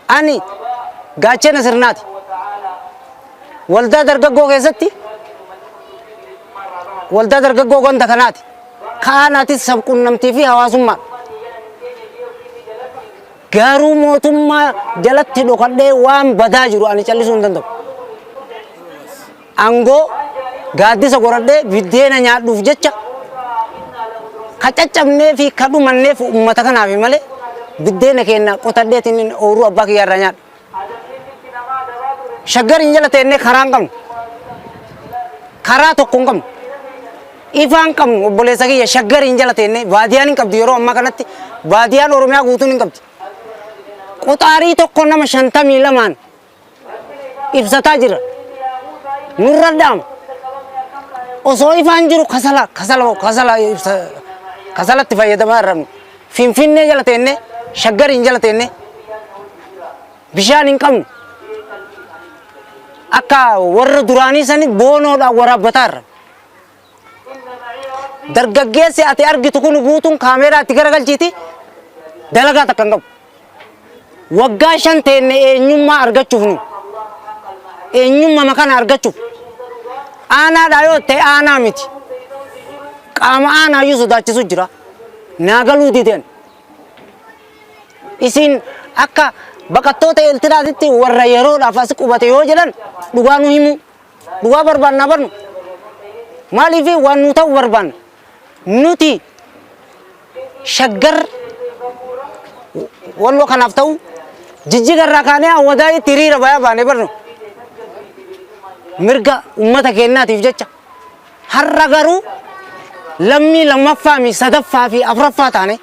Ani gaachana sirnaati. Waldaa dargaggoo keessatti waldaa dargaggoo ganda kanaati. Kaanaatis sabquunnamtii fi hawaasummaa. Garuu mootummaa jalatti dhokadhee waan badaa jiru ani callisuu hin danda'u. Aangoo gaaddisa godhadhee biddeena nyaadhuuf jecha ka caccabnee fi ka dhumanneef uummata kanaaf malee biddeena keenya qotadheetiin ooyiruu abbaa kiyyaa irraa nyaadha. Shaggar hin jala teennee karaa hin qabnu. Karaa tokko hin qabnu. Ifaa hin qabnu obboleessa kiyya shaggar hin jala teennee baadiyaan hin qabdi yeroo ammaa kanatti baadiyaan Oromiyaa guutuun hin qabdi. Qoxaarii tokko nama 52n ibsataa jira. Nurra dhaama. Osoo ifaan jiru kasala kasala kasala ibsa kasalatti fayyadamaa irra Finfinnee jala teennee shaggar hin jala teennee bishaan hin qabnu. Akka warra duraanii sani boonoodhaan waraabbataa irra. Dargaggeessi ati argitu kun guutuun kaameeraa itti garagalchiiti dalagaa takka hin qabu. Waggaa 5 teenne eenyummaa argachuuf nu. Eenyummaa kana argachuuf. Aanaadhaa yoo ta'e aanaa miti. Qaama aanaayyuu sodaachisu jira. Naa galuu dideen. Isin akka baqattoota Eeltiraatitti warra yeroodhaaf as qubate yoo jedhan dhugaa nu himu. Dhugaa barbaanna barnu. Maaliif waan nu ta'u barbaanna. Nuti shaggar walloo kanaaf ta'u jijjiga irraa kaanee awwadaayitti hiriira bayaa baanee barnu. Mirga uummata keenyaatiif jecha. Har'a garuu lammii lammaffaa fi sadaffaa fi afuraffaa taane.